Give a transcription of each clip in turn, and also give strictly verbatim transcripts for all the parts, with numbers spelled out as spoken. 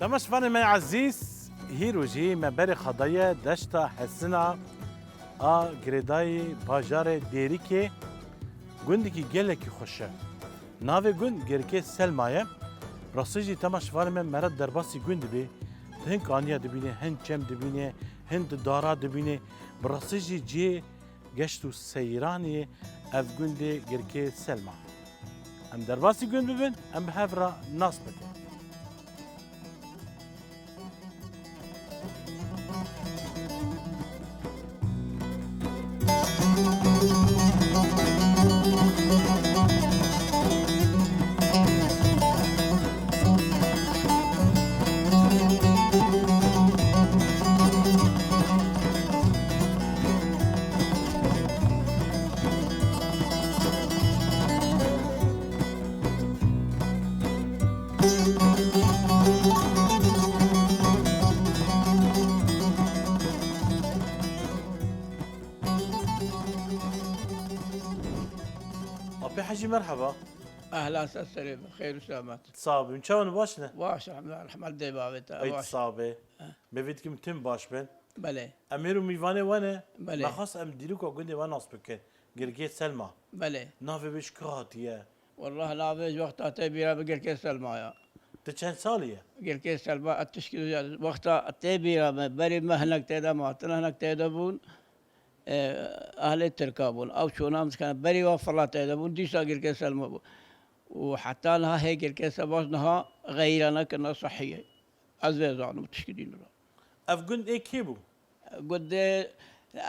Temaşevanê me ezîz, hîro jî me berê xwe daye deşta Hesina a girêdayî bajarê Dêrikê, gundekî gelekî xweş e. Navê gund Girkê Selma ye. Rastî jî temaşevanê me, mere derbasî gund dibê, hin kaniya dibînê, hin çem dibînê, hin dara dibînê. Bi rastî jî cihê geşt û seyranê ev gundê Girkê Selma. Em derbasî gund bibin, em bi hev re nas bikin. Apê Hecî, merheba. Ehlen, ser serê min, xêr û selamet. Sax bî, çawan baş ne? Baş, elhamdulillah, rehmet dê bavê te, Ey, baş. Sax bê. Eh. Bi vî dikim tim baş bin. Belê. Em êro mîvanê we ne. Belê. Me xwest em dîroka gundê we nas bikin. Girkê Selma. Belê. Navê wê ji ku hatiye? Wallah navê ji wexta tê bîra min Girkê Selma ya. Tu çend salî ye? Girkê Selma, ez tişkî wexta tê bîra min, berî me hinek tê de ma, hinek tê de bûn. E, ehlê Tirka bûn. Ew çûna min dikene, berî wa fela tê de bûn, dîsa Girkê Selma bû. Û heta niha hê Girkê Selma niha xeyra nekirine sehî ye. Ez vê zanim, tişkî dî nizam. Ev gund ê kê bû? Gundê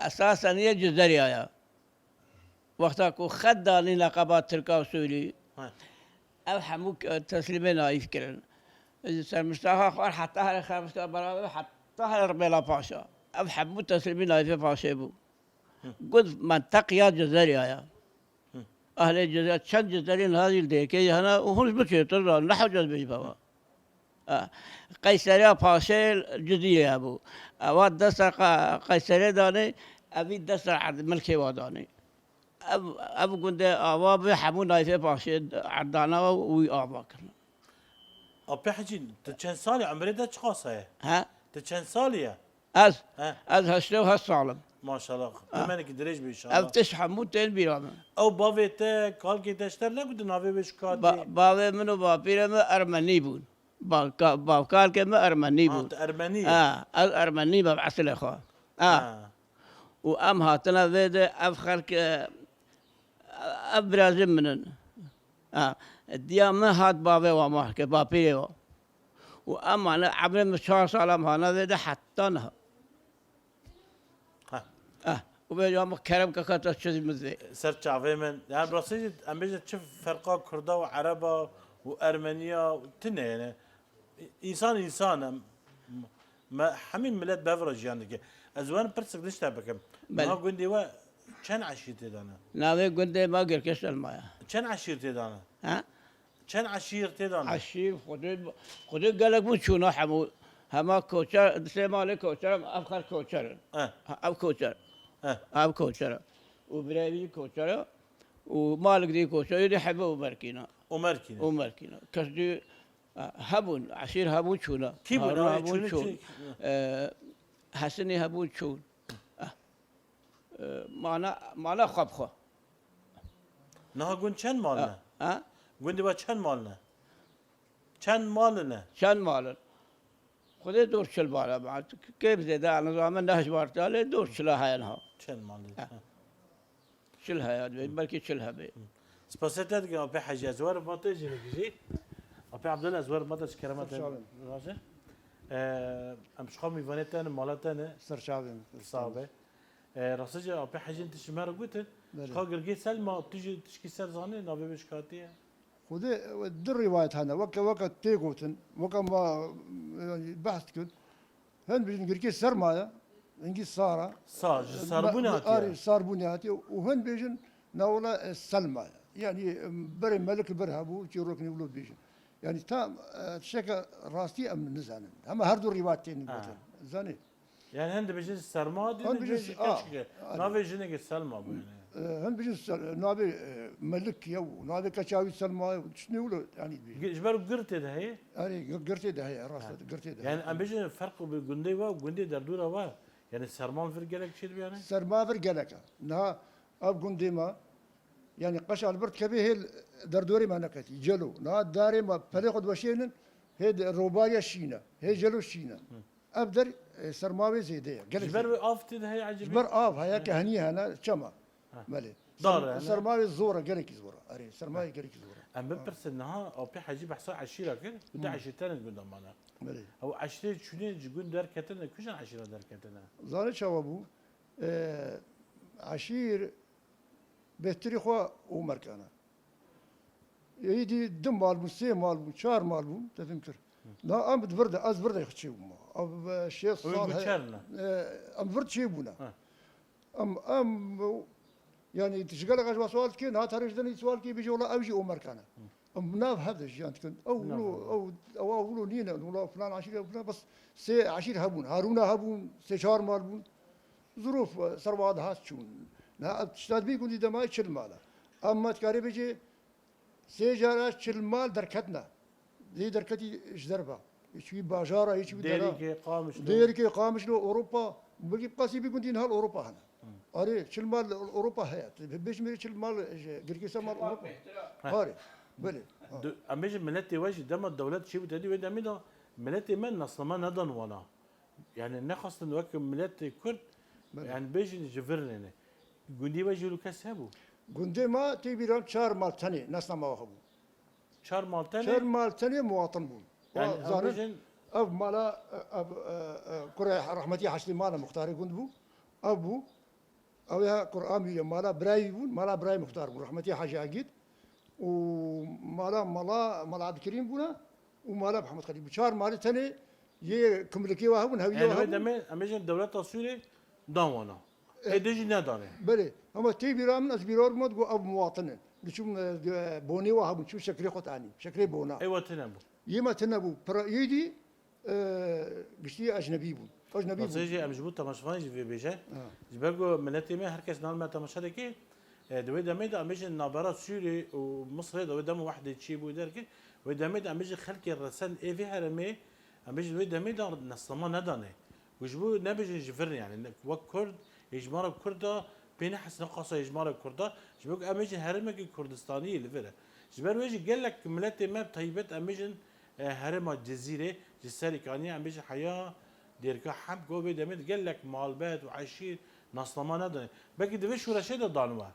esasen yê Cizerya ya. Wexta ku xet danî neqeba Tirka û Sûrî, He. ev hemû, e, teslîmê Nayîf kirin. Ji Sermiştaxa xwar heta here Xermişka beraber heta here Ribêla Paşa. Ev hemû teslîmî Nayîfê Paşê bû. Hı. Gund menteq ya Cizerya ya. Hı. Ehlê Cizre, çend Cizerî niha jî li Dêrikê jî hene û hûn ji biçê tu zan, ne hewce ez bêjî bava. E, Qeyseriya Paşê Cizîrê hebû. Ewa dest ser Qe-, Qeyserê danê, evî dest ser erd-, milkê wa danê. Ev, ev gundê ava bi hemû Nayîfê Paşê erdana wî ava kirin. Apê Hecî, tu çend salî, umrê te çiqas heye? He? Tu çend salî ye? Ez? He. Ez heştê û heşt sal im. Maşallah. Ha. Temenekî dirêj be înşallah. Ev tişt hemû tên bîra min. Ew bavê te, kalkê te ji te re negotin navê wê ji ku hatî? Ba-, bavê min û bapîrê min ermenî bûn. Ba-, ka-, bavkalkê min ermenî bû. Ha, tu ermenî yî? Ha, ez ermenî me bi esilê xwe. Ha. Ha. Û em hatine vê de ev xelk, e, ev birazên min in. Ha. Diya min hat bavê wa mah kir, bapîrê wa. Û em hane, emrê min çar sal em hane vê de heta niha. Ha. Eh, û vê ya min kerem kaka te çi min dê. Ser çavê min. Yani rastî jî em bêjin çi ferqa Kurda û Ereba û Ermeniya tune yani. Însan însan e. Me hemî milet bi hev re jiyan dike. Ez werin pirsek din ji te bikim. Belê. Niha gundê we çend eşîr tê de ne? Navê gundê me Girkê Selma ya. Çend eşîr tê de ne? Ha? Çend eşîr tê de ne? Eşîr, xwedê, xwedê gelek bûn çûna hemû. Hema koçer, di sê malê koçer, ev xer koçer in. Eh. Ha, ev koçer. Eh. Ev koçer e. Û birevî koçer e. Û malik dî koçer, yê dî hebe û merkîna. Û merkîna. Û merkîna. Kes dî, ha, hebûn, eşîr hebûn çûna. Kî bûn? Harûn hebûn çûn. Çi? Eh, Hesinî hebûn çûn. Eh. E, mana, mana xwe bi xwe. Niha gund çend mal ne? Ha? Gundê we çend mal ne? Çend mal ne? Çend mal in? Xwedê dor çil mal e. Kêm zêde, ez nizanim, ne hejmar te, lê dor çila heye niha. Çend mal ne? Ha. Ha. Çil heye, belkî çil hebe. Spasê te dikim, Apê Hecî, ez werim mate jî nikî jî. Apê Abdullah, ez werim mate ji kerema te. Ser çavê min. Raje. Ee, em ji xwe mîvanê te ne, mala te ne. Ser çavê min. Sağ be. Ee, rastî jî Apê Hecîn tişt ji me re gotin. Belê. Ji xwe Girgê Selma, tu jî tişkî ser zanî, navê wê ji ku hatiye? Xwedê, e, du rîwayet hene. Weke, weke tê gotin, weke ma, e, behs dikin. Hin bêjin Girkê Serma ye, hingî sar e. Sar, ji sarbûnê hatiye. Arê, sarbûnê hatiye. Û hin bêjin, na wela, e, Selma ye. Yanî, e, berê melik bir hebû, çîrokên wilo dibêjin. Yanî tam, e, tişteke rastî em nizanin. Hema her du rîwayet tên gotin. Ha. Zanî? Yani hin dibêjin Serma, dî Hin dibêjin bêjin, a, keçikê. Arê. Navê jinekê Selma bû yani. E, hin bijin ser-, navê, e, Melik ye û navê keça wî Selma ye û tiştê wilo, yanî dibêjin. Gi-, ji ber girtê de heye? Yanî gi-, girtê de heye, rast e, girtê de heye. Yani em bêjin ferq bi gundê we û gundê derdora we. Yani serma vir gelek çêdibe yani? Serma vir gelek e. Niha ev gundê me, yani qeşa li vir dikeve hêl derdorê me neketî. Celo. Niha darê me pelê xwe diweşênin, hê de robariya şîn e. Hê celo şîn e. Ev der, e, serma wê zêde ye. Gelek zêde. Ji ber wê av tê de heye, ecêbî? Ji ber av heye, kehanî hene, çema. Ha. Belê. Dar e, ne? Serma wê zor e, gelekî zor e. Erê, serma wê gelekî zor e. Em bipirsin, niha Apê Hecî behsa eşîra kir, û de eşîr tenê di gunda mane. Belê. Ew eşîrê çûnê ji gund derketine, kîjan eşîra derketine? Zanî çawa bû? E, eşîr bêhtirî xwe Omerkan e. Êdî du mal bûn, sê mal bûn, çar mal bûn, te fêm kir. Na em di vir de, ez vir de çêbûm. Ev, e, şêst sal he-, e, em vir çêbûne. Em, em, yani, ji gelek ez ji wan sual dikê, niha tarê ji denî sual dikê, bêjî, wela ew jî Omerkan e. Em nav hev de jiyan dikin. Ew wilo, ew, ew, ew wilo nîne, wela filan eşîr, filan, bes sê eşîr hebûn. Harûna hebûn, sê çar mal bûn. Zirûf, e, ser wa dihat çûn. Niha ev tişta dibî gundî dema çil mal e. Em me dikarê bêjê, sê cara çil mal derketine. Dê derketî ji derve. Hiç wî bajara, hiç wî dera. Dêrikê, Qamişlo. Dêrikê, Qamişlo, Ewropa. Belkî qasî bî gundî niha li Ewropa hene. Arê, çil mal li Ewropa heye. Tu bêjmêrî çil mal, ji girkê ser mal Ewropa. Arê, belê. Ha. Du-, em bêjin miletê we jî dema dewlet çêbû te dî wê demê de miletê me nasname nedan wana. Yani nexwestin wek miletê Kurd, belê, yani bêjin ji vir nêne. Gundê we jî wilo kes hebû? Gundê me tê bîra min çar mal tenê nasnama we hebû. Çar mal tenê? Çar mal tenê muwatin bûn. Yani wa zanin, ev mala, ev, e, e, kurê rehmetî Haşlî mala muxtarê gund bû. Ev bû. Ew ya Qur'an bî, mala birayî bûn, mala birayî muxtar bûn. Rehmetî Hacî Agîd û mala, mala, mala Abdulkerîm bûne û mala Mihemed Xelîl bû. Çar malê tenê yê kimlikê wa hebûn, hewiyê wa hebûn. Yani wê demê, em bêjin dewleta Sûrê dan wana. E, êdî jî nedanê. Belê. Ama tê bîra min, ez bîra min digot ev muwatin in. Diçûm, e, bonê wa hebûn, çû şekrê xwe tanî. Şekrê bona. Ê we tune bû. Yê me tune bû. Pira êdî, e, giştî ecnebî bûn. Ecnebî bûn. Masê jî em ji bo temaşevanê jî vê bêje. Ha. Ji ber ku miletê me her kes nal me temaşe dike, e, di wê demê de em bêjin navbera Sûrê û Misirê de wê dema wehdê çêbû derkir, wê demê de em bêjin xelkê resen ê vê herêmê, em bêjin wê demê de neslama nedanê. Û ji bo nebêjin ji vir yani, ne, wek Kurd, hêjmara Kurda pê nehesine qasa hêjmara Kurda, ji bo ku em bêjin herêmekî Kurdistanî yê li vir e. Ji ber wê jî gelek miletê me bi taybet em bêjin, e, herêma Cizîrê, ji Serîkaniyê em bêjin heya Dêrika Hemk û vê demê de gelek malbet û eşîr nasnama nedane. Belkî di vê şoreşê de dan we.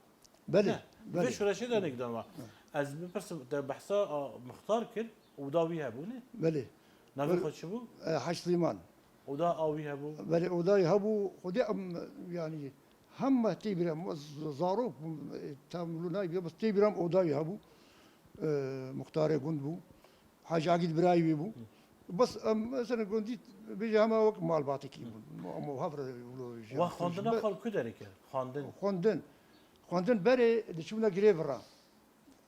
Belê, ne, di vê, belê, şoreşê de nek dan we. Hı. Ez bipirsim, te behsa, a, muxtar kir, oda wî hebû, ne? Belê. Navê xwe çi bû? E, Hec Silêman. Oda a wî hebû? Belê, oda wî hebû. Xwedê em, yanî, heme tê bîra min, ez zarok bûm, e, tam wilo nayê bîra, bes tê bîra min oda wî hebû. E, muxtarê gund bû. Hacî Agîd birayê wî bû. Hı. Bes em, mesela gundî bêje hema wek malbatekî bûn. Ama hev re wilo jiyan. Wa xwendina xwe li ku derê kir? Xwendin. Xwendin. Xwendin berê diçûne girê vira.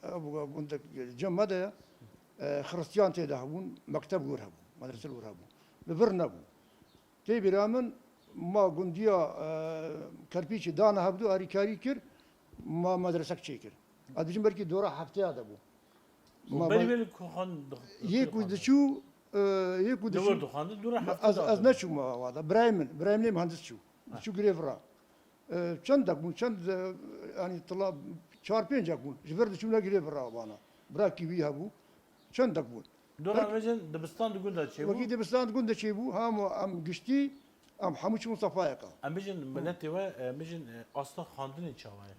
Ev gundek cem me de ye. E, xiristiyan tê de hebûn, mekteb wir hebû, medrese wir hebû. Li vir nebû. Tê bîra min, ma gundiya, e, Kerpîçê dane hevdu, alîkarî kir, ma medresek çêkir. Ez dibêjim belkî dora hefteya de bû. Û ma berî me-, wê li ku xwend-, yê ku diçû, e, yê ku diçû, dora hefteya de ez, ez neçûm wa da. Birayê min, birayê min ê muhendis çû. Heh. Diçû girê vira. E, çendek bûn, çend, e, yanî tila çar pêncek bûn. Ji vir diçûne girê vira vana. Birakî wî hebû. Çendek bûn. Dora em bêjin dibistan di gunda çêbû. Wekî dibistan di gunda çêbû, hamo em giştî, em hemû çûn sefayeka. Em bêjin miletê we, em bêjin, e, asta xwendinê çawa ye?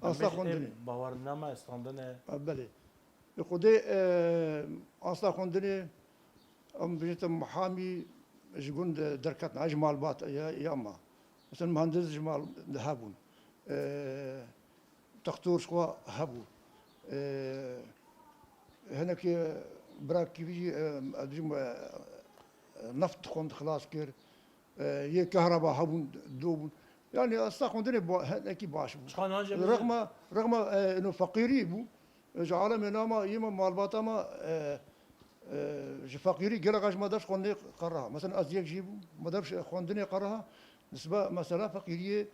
Asta xwendinê. Em bêjin, e, bawer name, standine. Ha, belê. E, Xwedê, e, asta xwendinê, em bêjin te mihamî ji gund derketin, ji malbat ya, ya ma. Mesela muhendis ji mal hebûn. E, Textor ji xwe hebû. E, hinekî birakî wî, e, ez dibêjim, e, neft dixwend xilas kir. E, yê kehreba hebûn, do bûn. Yani asta xwendinê ba-, hinekî baş bû. Çiqan hence bêjin? Rexma, rexma, e, ino feqîrî bû. E, ji alemê nama yê me malbata me, e, e, ji feqîrî gelek ji me dev xwendinê qeriha. Mesela ez yek jî bûm, me dev xwendinê qeriha. Nisbe mesela feqîriyê,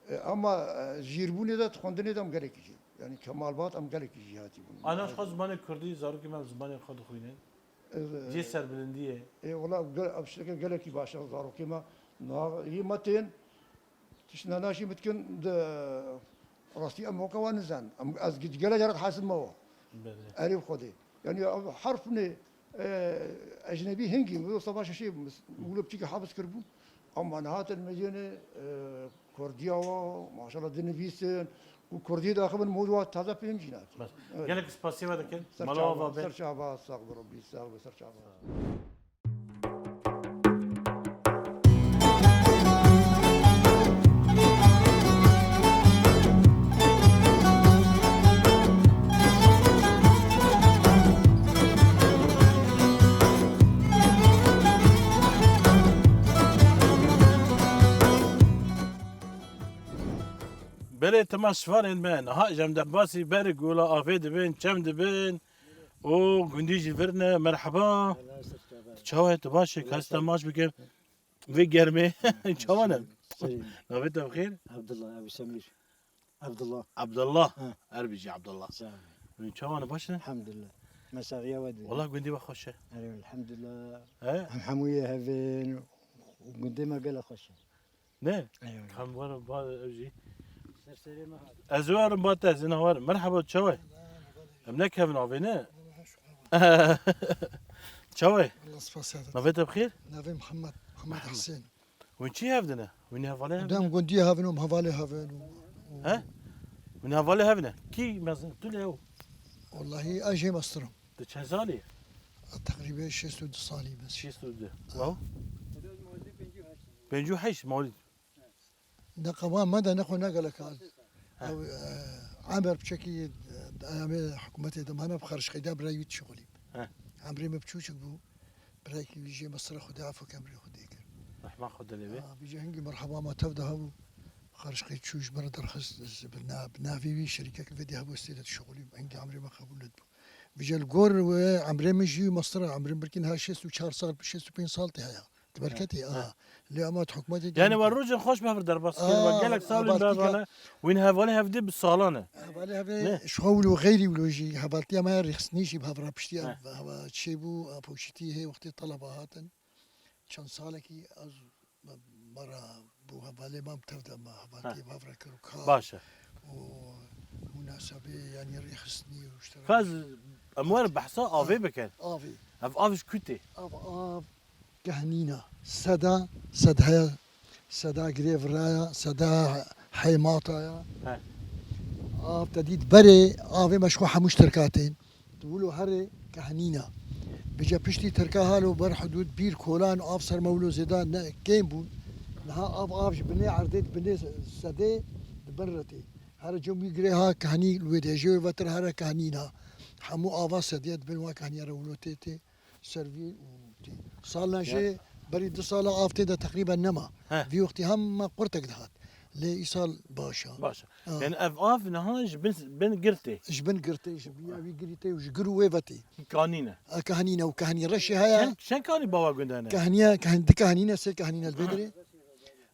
E, ama, e, jîrbûnê de, di xwendinê de em gelekî jî. Yanî kemalbat em gelekî jî hatî bûn. Ana ji xwe zimanê kurdî, zarokê me bi zimanê xwe dixwînin. E, Cê serbilindî ye. E, wela gel-, ev şteke gelekî baş e, zarokê me. Na, yê me tên, tiştine naşî min dikin, di rastî em weke wan nizan. Em, ez gi-, gelek caran hasil me wa. Belê. Erê bi Xwedê. Yanî ev herf ne, e, ecnebî hingî, wilo seba şeşê wilo piçîkî hafis kiribû. Ama niha te li mecêne, e, kurdiya wa, maşallah dinivîsin, û kurdî daxivin mod wa taze pê him jî nake. Bes. Evet. Gelek spasiya we dikin. Ser Mala çava, ava be. Ser çava, sax bi Rabbî, sax bi ser çava. Belê temaşevanên me, niha ji em derbasî ber gola avê dibin, çem dibin û gundî jî vir ne. Merheba. Tu çawa yî, tu baş î? Kes te maç bikim. Vê germê. Çawa ne? Serî. Navê te bi xêr? Abdullah, Ebu Semîr. Abdullah. Abdullah. Ha. Her bijî Abdullah. Sağ ol. Hûn çawa ne, baş ne? Elhamdulillah. Me saxiya we dibî. Wela gundî we xweş e. Erê, elhamdulillah. He? Em hemû yê hev in. Gundê me gelek xweş e. Ne? Eyvallah. Kam were ba ev jî. Ser serê me hat. Ez werim ba te, ez ina werim. Merhaba, çawa yî? Em nekevin avê ne? Çawa yî? Allah spas ya. Navê te bi xêr? Navê Muhammed. Muhammed Muhammed. Husên. Hûn çi hev dine? Hûn hevalê hev Dem dine? Gundî hev in, em hevalê hev in. He? Hûn hevalê hev ne? Kî mezin? Tu lê ew? Wallahî ez jê meztir im. Tu çend salî? Teqrîben şêst û du salî bes. Şêst û du. Wow. Pêncî û heşt mawlîd. Ne qewan me de ne xwe ne gelek an. He. Ew, e, Emer piçekî, e, eyamê hikûmetê de me hene bi xerşqeyda birayê wî dişixulî. He. Emrê me biçûçik bû. Birayekî wî jê me sira Xwedê efo ke emrê Xwedê kir. Rehma Xwedê lê be. A, vî jê hingî merheba me tev de hebû. Xerşqey çû ji me re derxist, ez bi na-, bi navê wî şerîkek li vê dê hebû, ez tê de dişixulîm. Hingî emrê me qebûl nedibû. Vî jê li gor wê emrê min jî wî mestir e. Emrê min belkî niha şêst û çar sal, şêst û pênc sal tê heye. Di berketê, ha. Lê ema di hikûmetê de. Yani we rojên xweş bi hev re derbas kir, we gelek salên bi hev re ne. Wîn hevalê hevdê bi salan e. Hevalê hevê ji xwe wilo xeyrî wilo jî hevaltiya me ya rêxistinî jî bi hev re piştî ev heva çêbû, ev poşîtî hê wextê teleba hatin. Çend salekî ez me re bû hevalê me bi tev de me hevaltiyê bi hev re kir û ka. Baş e. Û munasebê, yani rêxistinî û iştirak. Ka ez, em werin behsa avê bikin. Avê. Ev av ji ku tê? Ev av Kehnîna. Seda, sed heye, seda girê viraya, seda heymata ya. He. Av te dît berê, avê me ji xwe hemû ji Tirka tên. Tu wilo herê kehnîna. Bice piştî Tirka halo ber hudûd bîr kolan av ser me wilo zêda ne kêm bûn. Niha av, av ji binê erdê, di binê sedê, di bin re tê. Here cem wî girê ha kehnî, li wê dejê wê vetir here kehnîna. Hemû ava sedê di bin wa kehniya re wilo tê tê. Ser vî û tê. Salna jê berî du sala av tê de teqrîben nema. He. Vî wextî hema qurtek dihat. Lê îsal baş e. Baş e. Ha. Yani ev av niha ji bin, bin gir tê. Ji bin gir tê, ji biya wî girî tê û ji gir û wê ve tê. Kanî ne. E, kehnî ne û kehnî reşê heye. Çend, çend kanî bawa gund hene? Kehniye, kehn-, di kehnî ne, sê kehnî ne li vê dirê.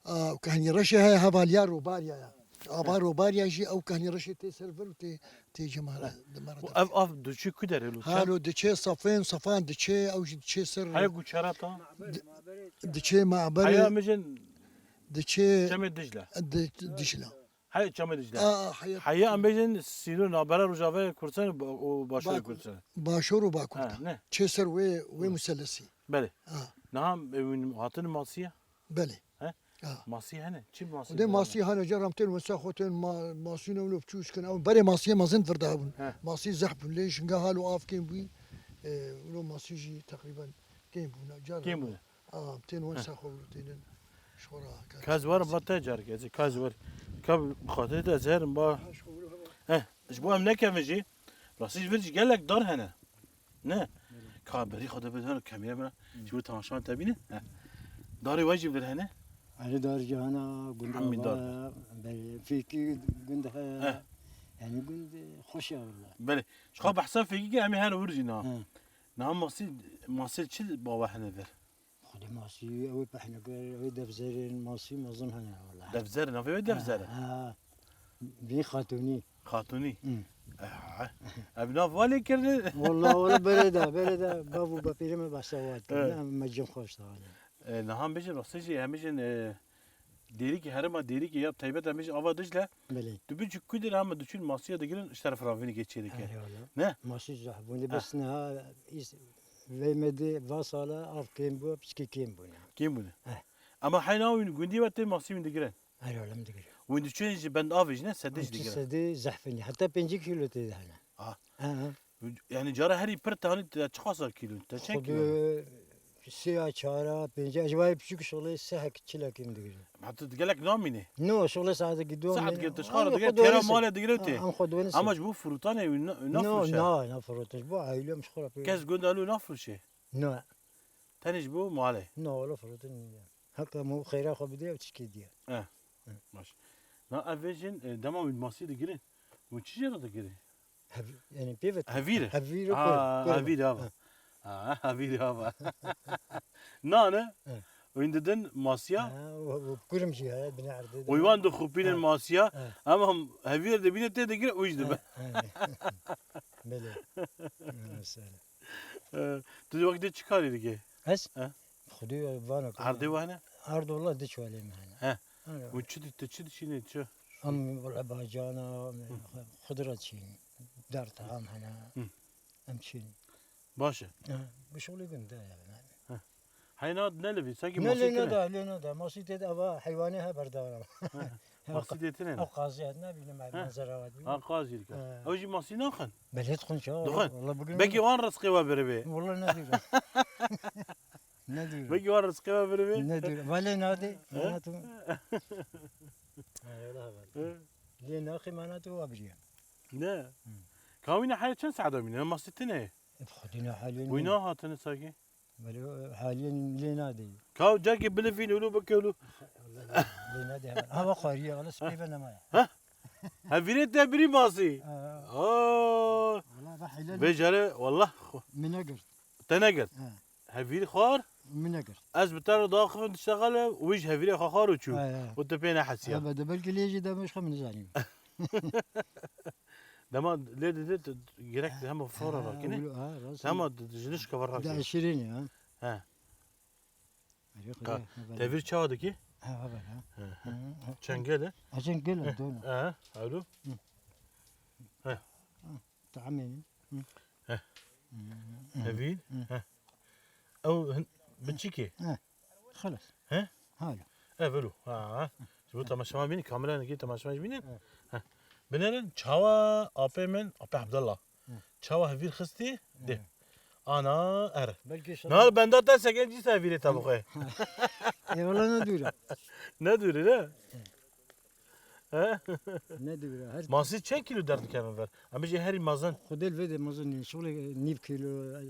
A, û kehnî reşê heye, hevaliya robariya ya. Ava robariya jî ew kehnî reşê tê ser vir û tê, tê ji me re, di me re. Û ev av diçe ku derê lo? Halo diçe Safên, Safan diçe, ew jî diçe ser. Haya guçerata? Di-, diçe Mabere. Haya mijin diçe Çemê Dicle. Di-, Dicle. Haya Çemê Dicle. A, haya. Haya em bêjin sînor navbera Rojavayê Kurdistan û ba-, û Başûrê Kurdistan. Başûr û Bakur. Ha, ne? Çê ser wê, wê muselesî. Belê. Ha. Niha, e, wîn hatin masiye? Belê. He? Ha. Masî hene? Çi masî? Dê masî hene, cara em tên wesa xwe tên ma-, masî ne wilo biçû şikin. Ew berê masiyê mezin vir dabûn. He. Masî zehf bûn. Lê jinga halo av kêm bûyî. E, wilo masî jî teqrîben kêm bûn. Cara kêm bûn. A, em tên wesa xwe wilo tênin. Ji xwe re. Kaz war ba te careke. Ez kaz war. Ka bi xatirê te ez herim ba. He, ji bo em nekevin jî. Rastî ji vir jî gelek dar hene. Ne? Belê. Ka berî xwe de bidin kamera bira. Hı. Ji bo temaşevan te bîne. He. Darê we jî vir hene? Erê dar jî hene, gund Hemî dar. Belê, fêkî gund he. He. Yani gund xweş e valla. Belê. Ji xwe behsa fêkî kir, em ê her wir jî na. He. Niha masî, masî çi bawe hene vir? Xwe Masî, ew ê pehnekir, ew ê devzerên masî mezin hene wala. Devzer, navê wê Devzer e? Ha, ha. Vî Xatûnî. Xatûnî? Hı. Eh, ev nav valê kirine? Wala, wala, berê de, berê de, bav û bapîrê me behsa wan kir. Evet. Ne, me cem xweş da wale. E, niha em bêjin, rastî jî, em bêjin, e, Dêrikê, herêma Dêrikê ya taybet em bêjin ava Dicle. Belê. Tu biçû ku dir hema diçûn masiya digirin, ji teref ravînekê çêdike. Erê wala. Ne? Masî zehf bûn. Ah. Bes niha îs-, vê me dê va sala av kêm bû, piçkî kêm bûne. Kêm bûne. Eh. Ama heyna wî gundî we tê masî wî digirin. Erê wala em digirin. Wî diçûn ji bend avê jî ne, sedê jî digirin. Sedê zehf in. Heta pêncî kîlo tê de hene. Ah. Ha, ha. Yani cara herî pir te hanî te çiqasa kîlo, te çend kîlo? Xwedê sê ya çara, pênc ya, ji vayê piçûk şolê sehek çilekê min digirin. Ma tu gelek namînê? No, şolê saetekî du Saet amîne. Gir, tu ji xwe Ama digire, xwe têra donis. Malê digire tê. Ama xwe donis. Ama ji bo firûtanê wî na-, No, nafirûşe? Na, nafirûtin. Ji bo eylem ji xwe re pê. Kes gund alo nafirûşe? No. Tenê ji bo malê? No, wala firûtin nîne. Heka mu xeyra xwe bidê ew tişkê diye. Eh, Hı. Baş. Na ev vê jin, e, dema wî masî digirin. Wî çi jê re digirin? Hev-, yani pê ve Hevîr e? Hevîr e, Ha, kur, kur. Hevîr hava. Ha. Ha, hevîr hava. Nane. Hı. Wîn didin masiya. Ha, o, o kurim jî heye, binê erdê de. Wî wan dixupînin Ha. Masiya. Ha. Ama hevîr de bîne tê digire, wî jî dibe. Ha, ha. Belê. Ha, mesela. E, tu di wextê çi karî dike? Ez? He? Xwedê vana ku Erdê we hene? Erd wala di çolê me hene. He. Hene. Û çi di-, tu çi diçînî, çi? Em wala bacana, Hı. Xudra çîn. Dar taham hene. Hı. Em çîn. Baş e. He. Bi şolê gund de yani. He. Heyna nelivî, sanki Ne masî lê tune. Neda, lê neda. Masî tê de ava heywanê he berdana. He. Masî dê tine ne? Ew qaziyet nebînim, ev Ha. Menzera wat bînim. Ha, qazî dike. Ha. Ew jî masî naxin? Belê dixwin çawa? Dixwin. Wala bugün Belkî wan rizqê we biribe. Wala ne diyor. Ne diyor. Belkî wan rizqê we biribe. Ne diyor. Vale nade. Ha? Mana tu. Ha, öyle haber. Ha. Lê naxê mana tu wa biriye. Ne. Hı. Kawîne heye çend saet amîne? Masî tine. Xwedî ne halê Wî ne. Nahatine sakî. Belê, haliyen lê nadê. Ka cakê bilifîn ûlû bike ûlû. Lê nadê hemen. Hava xwariye, wala spey ve nemaye. Ha? Hevîrê te birî masî. Ha. Aa. Wala ve helal. Vê jare, wallah. Min negirt. Te negirt. Ha. Hevîr xwar. Min negirt. Ez bi te re daxivim diştexele, wî ji hevîrê xwe xwar û çû. Ha, ha. Û tu pê nehesiya. Ha, be de belkî lê jî demê xwe min zanîm. Dema lê dide tu gerek hema fora Ha, rakine. Ulu, ha, rast. Hema ji nişka ve rakine. Da şirin ya. He. Erê Ka, Xwedê, ha, tevîr çawa dikî? Ha, ha, ha. He, he. Hı, hı. Çengel e? Ha, çengel e, dona. He, alo. Hı. He. Tamam. Hı. He. Hı, hı. Tevîr? Hı. He. Ew hin-, biçikê. He. Xelas. He? Hala. Ev elo. Ha. Ji bo temaşevan bînin, kamera nekî temaşevan jî bînin. He. He. Binerin çawa apê min, apê Abdullah. Hı. Çawa hevîr xistî? Hı. De. Ana er. Belkî şev- Nal benda te seken cî se hevîrê te bixwe. Ê, wala ne dûr e. Ne dûr e, ne? He? Ne dûr e. Her Masî çend kîlo derdikevin ver? Em bêjin herî mezin. Xwedê li vê de mezin nîn. Şixulê nîv kîlo, e,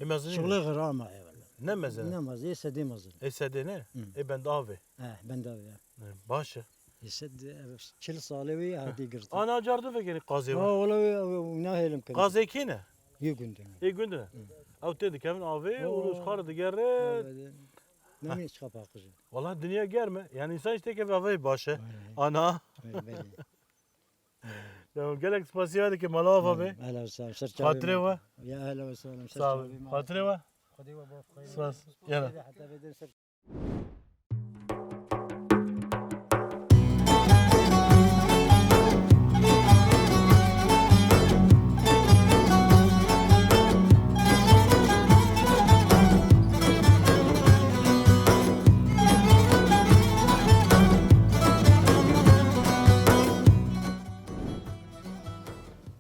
Ê mezin şixulê nîn. Gram e, wala. Ne mezin. Ne mezin, ê sedê mezin. Ê sedê ne? Hı. Ê benda avê. Eh, benda avê, ya. Baş e. Ê sed, ev çil salê wî hatî girtin. Ana car divegerî qazê Ha, we. Wala wê, wê, wê nahêlim kirin. Qazê kê ne? Yê gundin. Ê gundin. Hı. Ew tê dikevin avê Ha, û wala. Ji xwe re digere. Ha, wala. Nemî çiqa paqij e. Wala dinya germ e. Yani insan işte keve avê baş e. Aynen. Ana. Aynen, belê. Ya gelek spasiya dike mala ava be. Ehla ve sahla. Ser çavê Xatirê me. We. Ya ehla ve sahla. Ser Sağ ol. Çavê me. Xatirê we. Xwedê we baf xeyr. Spas. Yana. Heta vê der ser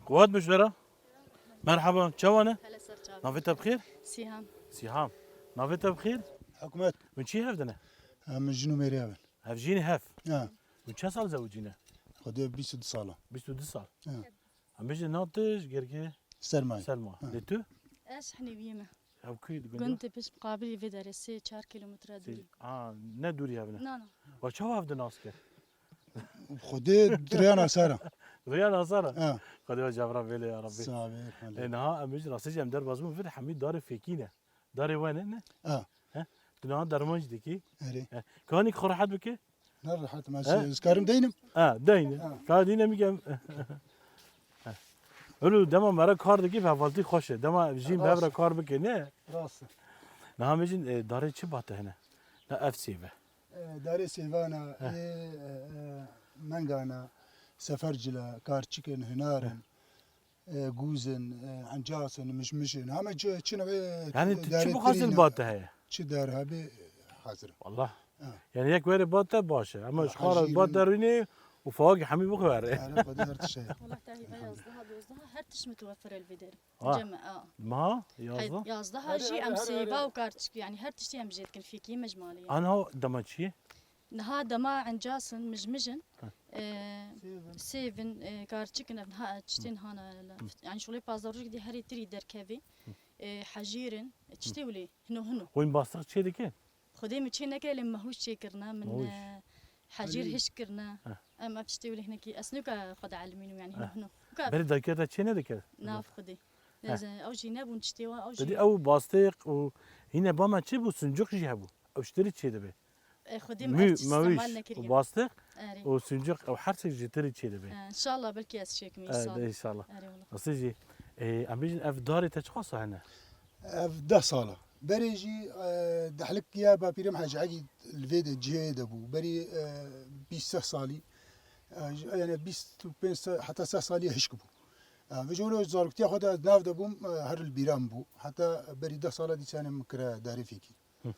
Quwat bişwera. Merhaba, çawa ne? Hele ser çav. Navê te bi xêr? Sîham. Sîham. Navê te bi xêr? Hikmet. Hûn çi hev de ne? Em jin û mêrê hev in. Hev jîn hev? Ha. Hûn çend sal zewicî ne? Xwedê bîst û du sal e. Bîst û du sal. Ha. Em bêjin nav tu ji gerkê Sermayê. Serma. Ha. Lê tu? Ez Henêviyê me. Ev ku gund e? Gund e pişt muqabilî vê derê sê çar kîlometre dûrî. Sê, a, ne dûrî hev ne? Na, na. Wa çawa hev de nas kir? Xwedê riya nasara. Riya nasara? Ha. Xwedê we cevra vêle ya Rabbî. Sağ ol, elhamdülillah. E, niha em ji rastî jî em derbas bûn vir hemî darê fêkî ne. Darê we ne, ne? Ha. He? Tu niha derman jî dikî. Erê. He. Kanî xwe rehet bike? Ne rehet, ma He? ez karim deynim. Ha, deyne. Ha. Ka dîne mi gem. Ulu dema mera kar dikî, hevaltî xweş e. Dema jî Rast. bevre kar bike, ne? Rast. Niha me jîn, e, darê çi bate hene? Ne ev sêve. E, darê sêvana, Heh. e, e, e, mengana, sefercila, karçikin, hinarin, e, gûzin, e, encas in, mişmiş in. Heme çi, çi nebe, Yani tu çi bixwazin bate heye? Çi der hebe hazir. Wallah. Ha. Yani yek were bate baş e. Ama Ha, ji xwe re hajîrin. bate rûnê û fawakî hemî bixwere. Erê, Xwedê her tişt heye. Wallah, tahî me yazdeha, dozdeha, her tişt mutewefir e li vê derê. Ah. Cem, a. Ma, Hey, yazda? yazdeha Hadi, jî hadi, em hadi, sêva hadi. û karçik, yani her tiştî em jê dikin, fîkî me ji malê ye. Anha dema çi ye? Niha dema encas in, mijmij in. Heh. Ee, Sêv in. sêv in, e, karçik in, ev niha tiştên hana, la, Hı. yani şolê pazdeh rojek dî herî tirî derkevî. Hı. Ee, hecîr in, tiştê wî lê, hino hino. Hûn bastix çê dikin? Xwedê min çê nekir, lê mehûş çê kirine, min, Mehûş. e, hecîr Hecîr. hişk kirine. Heh. Em ev tiştê wî lê hinekî, ez nûka xwe de elimînim, yani hino Heh. hino. Ka Berî dayika te çê nediket? Nav Xwedê. Heh. Ez, ew jî nebûn tiştê wa, ew jî Didî ew bastiq û hîne ba me çi bû, sincuk jî hebû. Ew ji tirî çê dibe. E, Xwedê min Mû, ev tişt mewîş istemal û nekiriye. bastiq Erê. û sincuk ew her sek ji tirî çê dibe. E, inşallah belkî ez çêkim E, îsal. de inşallah. Erê wala. Rastî jî, e, em bêjin ev darê te çiqas hene? Ev deh sala. Berê jî, e, dehlik ya bapîrê min Hecî Egî li vê de cihê de bû. Berî, e, bîst seh salî, e, ji, yani bîst û pênc se-, heta seh salî hişk bû. E, vê jî wilo zaroktiya xwe de ez nav de bûm, e, her li bîra min bû. Heta berî deh sala dîsanê min kire darê fêkî. Hı.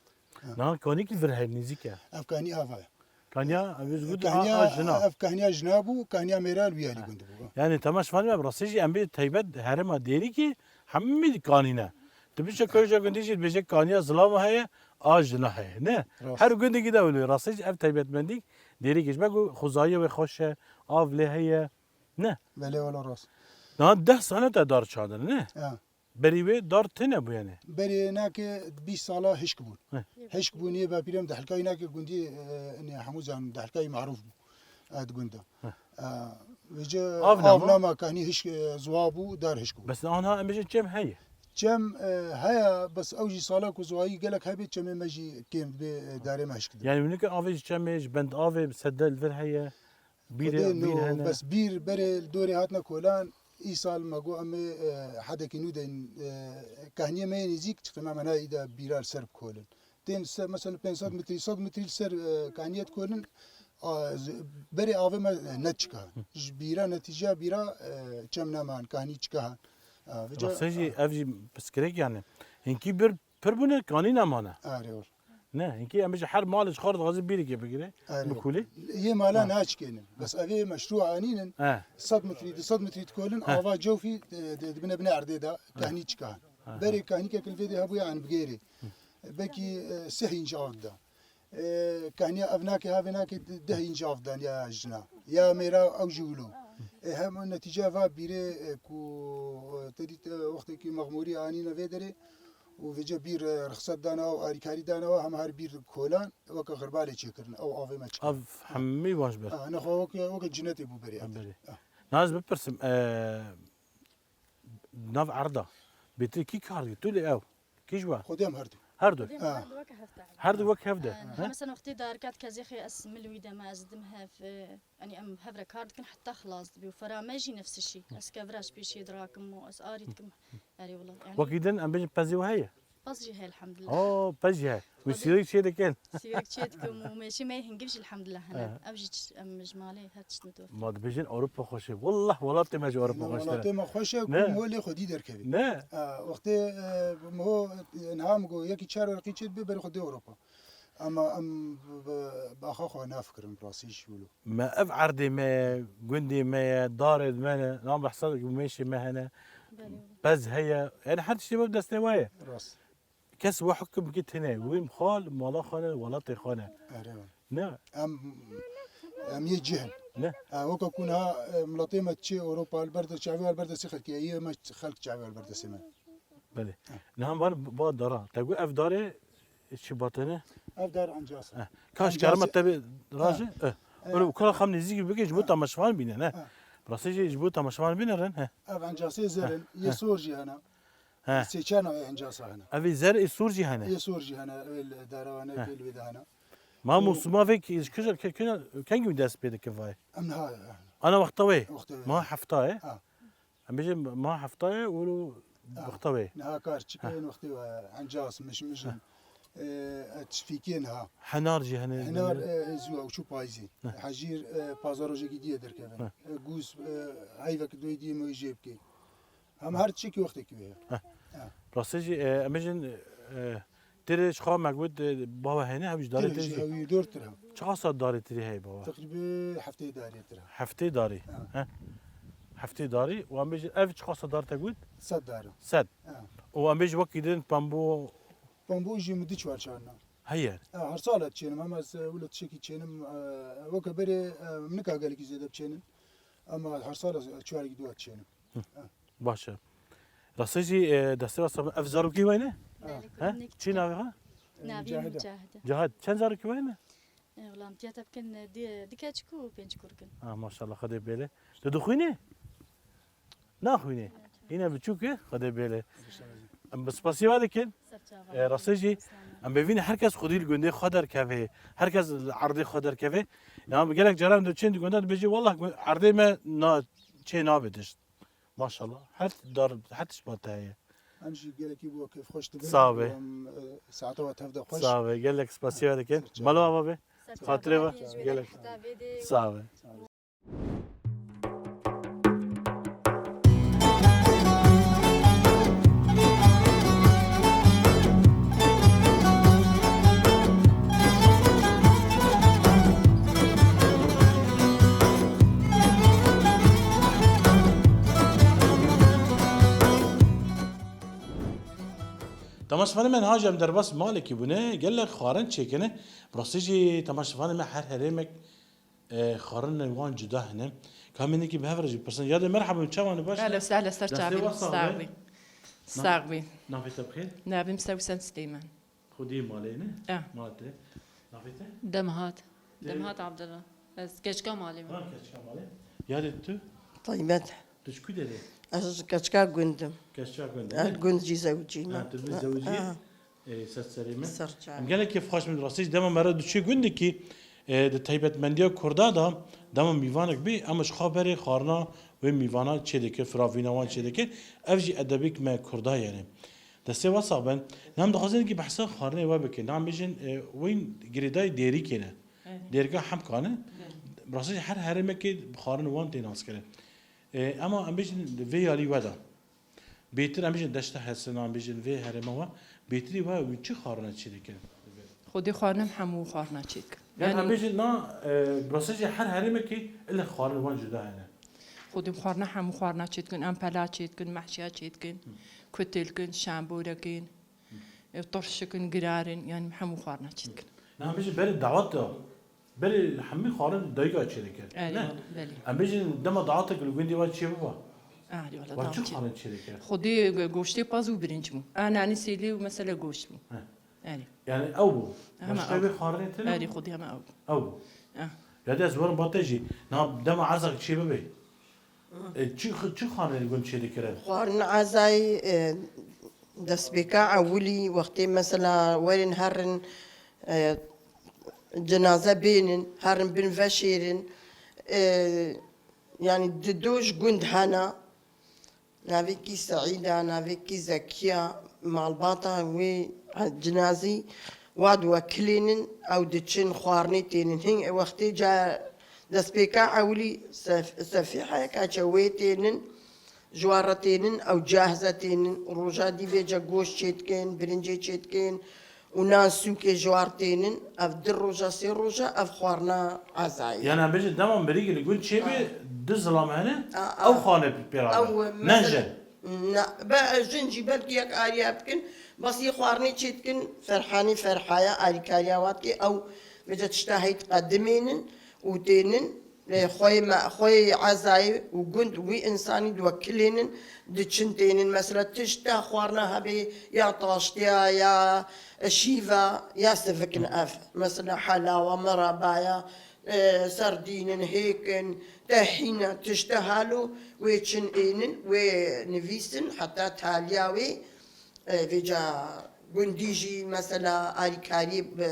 Ha. Niha kanî kî vir heye, nêzîk e? Ev kanî ava ye. Kaniya, ev ji got, Kaniya, a, a jina. ev kaniya jina bû, kaniya mêra li wî alî Ha. gund bû. Yani, temaşevanê me, bi rastî jî em bê taybet herêma Dêrikê hemî kanî ne. Tu biçe Koyca gundî jî dibêje kaniya zilav heye, a jina heye. Ne? Rast. Her gundekî de wilo. Rastî jî ev taybetmendî Dêrikê ji ber ku xwezayê wê xweş e, av lê heye. Ne? Belê wala rast. Niha deh sal e te dar çandin, ne? Ha. Berî wê dar tune bû yani. Berê nake bîst sala hişk bûn. Heh. Hişk bûn yê bapîrem dehlkayî nake gundî, e, ne hemû zan dehlkayî marûf bû. Ed gunda. Heh. E, vêce Av av nama? nama kanî hişk, e, zuwa bû, dar hişk bû. Bes niha em bêjin çem heye. Çem, e, heye, bes ew jî sala ku zuwayî gelek hebe çemê me jî kêm dibe, e, darê me hişk dibe. Yani winike avê ji çemê, ji bend avê, bi sedel vir heye. Bîr e, Xwedê bîr no, hene. Bes bîr berê li dorê hatine kolan, îsal me got em ê, e, hedekî nû deyn, e, kahniyê me yê nêzîk, çiqî me mena îda bîra li ser bikolin. Tên ser, mesela pênc sed metrî, sed metrî li ser, e, kahniyê dikolin, a, z-, berê avê me, e, ne çika. Ji bîra, netîceya bîra, e, çem neman, kahnî çika. A, vêca Rastê jî, ev jî pirsgirêk yani. Hinkî bir Pir bûne, kanî nemane. Arê wala. Ne, hinkî em bêje her malê ji xwe re dixwaze bîrekê bigire, Arê wala. bikulî. Yê mala Ha. naçikênin. Bes evê meşrû anînin, He. sed metrî, du sed metrî dikolin, He. ava cewfî, e, de, dibine binê erdê de, He. kahnî çikan. He. Berê kahnîkek li vê de hebûye, an bigêrê. Belkî, e, sih înc av da. E, kahniya ev nake, havê nake, de-, deh înc av dan ya jina. Ya mêra ew jî wilo. E, hem netîceya va bîrê, e, ku, e, te dît, e, wextekî mexmûrî anîne vê derê û vêce bîr, e, rixset dana û arîkarî dana, hem her bîr kolan, weke xirbalê çêkirin, ew avê me çikin. Ev hemî wan ji ber. Ha, ne xwe weke, weke cinetê bû berê. Ha, berê. Ha. Naz bipirsim, e, Nav erda. Bêtir kî kar dike? Tu lê ew. Kî ji we? Xwedê em her du. Her du. Xwedê em Ha. her du weke hev de. Her du wek hev de. Ha, He? Mesela wextê darika dike zêxê ez min li wî de me, ez didim hev, e, yanî em hev re kar dikin heta xilas dibe û fera me jî nefsişî. Ez kevira ji pêşê dirakim û ez arî dikim. Erê wela. Yanî Wekî din em bêjin pezê we heye? Pez jî heye elhamdulillah. Oo, pez jî heye. Wî Xwedê sîrik çê dikin. Sîrik çê dikim û mêşê me yê hingîv jî elhamdulillah hene. He. Ev jî çi-, em ji malê her tişt didor. Ma dibêjin Ewropa xweş e. Wallah welatê me ji Ewropa Ne, xweştir e. welatê me xweş e, Ne? ku molê xwedî derkevî. Ne? E, wextê, e, min ho, e, niha min got, yekî çar werqî çê dibe berê xwe dê Ewropa. Ama em bi, bi, bi axa xwe nafikirin, bi rastî jî wilo. Me ev erdê me ye, gundê me ye, darê me ne, nan behsa mêşê me hene, Belê. pez heye. Yani her tiştê me bi destê we ye. Rast. Kes we hukm bike tine, wî xal, mala xwe ne, welatê xwe ne. Erê wala. Ne? Em, em yê cih in. Ne? E, weke ku niha, e, miletê me diçe Ewropa, li ber de çavê li ber destê xelkê ye, yê me xelk çavê li ber destê me. Belê. Ha. Niha van ba dara. Te got ev darê çi batene? Ev dar ancas. Eh. Kaş Ancas. karma te bi raje? Ha. Eh. Eh. Öyle ukala xam nêzîk bike ji bo Ha. tamaşevan bîne, ne? Ha. Rastî jî ji bo tamaşevan bîne ren, he. Ev ancasê zerin, Ha. yê Ha. sor jî hene. He. Sê çar navê encasa hene. Ev ê zer ê sor jî hene. Ê sor jî hene, ev ê li dara hene, He. ev ê li wê de hene. Ma Û mosima vê ki, ji kîjan, ke-, ke-, kengî dest pê dike vay? Em niha, Ana wexta wê? Wexta wê. Ma hefta ye? Ha. Em bêjin ma hefta ye û Ha. wexta wê. Niha kar çi Ha. peyên wextê we, encas, mişmişin. Ha. Ê, e, çifîkê niha. Henar jî hene. Henar, e, e, zû ew çû payîzê. Ha. Hejîr, e, pazar rojekî dî ye derkeve. Ha. E, gûz, e, heyvek doyê dî ye me wê jê bikê. Em her tiştekî wextekî wê ye. Heh. Ha. Rastî jî, e, em bêjin, e, tirê ji xwe me got, e, bava hene, ew jî darê Tirê tirê jî jî. Ew ê dor tir ha. Çiqasa darê tirê heye bava? Teqrîbê heftê darê tir ha. Heftê darê. Ha. He. Heftê darê. Û em bêjin, ev çiqasa dar te got? Sed dar e. Sed. Ha. Û em bêjin wekî din pembo Pembo jî min du çar çarna. Heye. Ha, her sal diçênim, em ez, e, wilo tiştekî çênim, e, weke berê, e, min nika gelekî zêde biçênin. Ama her sal ez çarekî dua diçênim. Hı. Ha. Baş e. Rastî jî, e, destê rasta ev zarokî we ne? Belê, He? kuzinek Çi dikim. Navê ha? Navê Mücahide. Mücahide. Cahit, çend zarokî we ne? E, wela em tiya te bikin, e, di-, di keçik û pênc kurk in. Ah, maşallah, Xwedê bêle. Tu dixwînî? Naxwînî. Yine biçûk e, Xwedê bêle. Em bi spasiya we dikin. Ser çava. E, rastî jî, Selamet. Em bêvîne her kes xwedî li gundê xwe derkeve. Her kes li erdê xwe derkeve. Ya gelek caran diçin di gunda dibêjî, "Wallah gu-, erdê me na, çê nabe tişt." Maşallah. Her dar, her tişt ba te heye. Em jî gelekî bo kêfxweş dibin. Sağ be. Em, e, saeta we tev de xweş. Sağ be. Gelek spasiya we dikin. Ser çava. Mala ava be. Ser çava. Xatirê we. Gelek. Sağ be. Temaşevanê me, niha jî em derbas malekî bûne, gelek xwarin çêkine. Bi rastî jî temaşevanê me her herêmek E, xwarinên wan cuda hene. Ka em ê nekî bi hev re jî bipirsin. Yadê merhaba, çawan e, baş e? Ehlen, ehlen, ser çavê. Destê we sax be. Sax bî. Na-, sax bî. Navê te bi xêr? Navê min Sewsen Silêman. Xwedî malê ne? Eh. Mala te. Navê te? Demhat. Te- Demhat Abdullah. Ez keçika malê me. Ha, keçika malê. Yadê tu? Taybet. Tu ji ku derê? Ez ji keçika gund im. Keçika gund e? Ez gund jî zewicî me. Ha, tu bi zewicî? Ha. Ê, ser serê min. Ser çavê. Em gelek kêfxweş bin, rastî jî dema me re diçû gundekî, ê, di taybetmendiya Kurda de, dema mîvanek bî, em ji xwe berê xwarina wê mîvana çêdikir, firavîna wan çêdikir. Ev jî edebêk me Kurda ye. Destê we sax bin. Niha em dixwazin kî behsa xwarinê we bikin. Niha em bêjin, ê, wîn girêdayî Dêrikê ne. Evet. Dêrika Hemka ne. Evet. Rastî jî her herêmekê bi xwarin wan tê naskirin. Ê, ema em bêjin vê yalî we de. Bêtir em bêjin deşta Hesina, em bêjin vê herêma we, bêtirî we wî çi xwarina çê dikin? Xwedê xwarina em hemû xwarina çê dikin. Yani, yanî em bêjin na, e, bi rastî jî her herêmekî ilin xwarin wan cuda hene. Xwedê xwarina hemû xwarina çê dikin, em pela çê dikin, mehşiya çê dikin, Hı. kutil kin, şembore kin, Hı. e, tirşik in, girar in, yani hemû xwarina çê dikin. Na em bêjin berê dawet de Berê hemî xwarin dayika çêdikir. Erê, ne? Belê. Em bêjin dema dawatek li gundê we çê biba. Erê, wala. Wa çi xwarin çêdikir? Xwedê go-, goştê paz û birinc bû. A, nanî sêlê û mesela goşt bû. He. Erê. Yani ew bû. Hema ew. Başka bir xwarinê tê ne? Erê, xwedê hema ew bû. Ew bû. Ah. Ya de ez werim ba te jî. Na dema ezak çê bibe. E, çi, çi xwarinê li gund çêdikirin? Xwarin ezayî, e, destpêka ewilî, wextê mesela werin herin, e, cenaze bênin, herin bin veşêrin, e, yani di do ji gund hene, navê kî Seîda, navê kî Zekiya, malbata wê, e, cinazî wa diwekilênin, ew diçin xwarinê tênin. Hin wextê ca Destpêka ewilî sef-, sefîheka çewê tênin, ji wan re tênin, ew cahze tênin, roja dî vêce goşt çêdikin, birincê çêdikin û nan sûkê ji wan tênin. Ev di roja, sê roja ev xwarina ezayê. Yani em bêjin dema mirî li gund çêbê, Ah. du zilam hene, Ah, ah. ew xane pê re Ew, ne mesela, jin. Na, be, jin jî belkî yek ariya bikin, bas yê xwarinê çêdikin, Ferhanî Ferhaya, alîkariya wan dike, ew vêce tişta hey diqedimênin û tênin, e, xweyê me, xweyê ezayê û gund wî insanî diwekilênin, diçin tênin. Mesela tişta xwarina hebê ya taştiya, ya şîva, ya sivikin ev. Mesela helawa, mirabaya, e, serdînin, hêkin, tehîna, tişta halo wê çin ênin, wê nivîsin, heta taliya wê E, vêca gundî jî mesela alîkariyê bi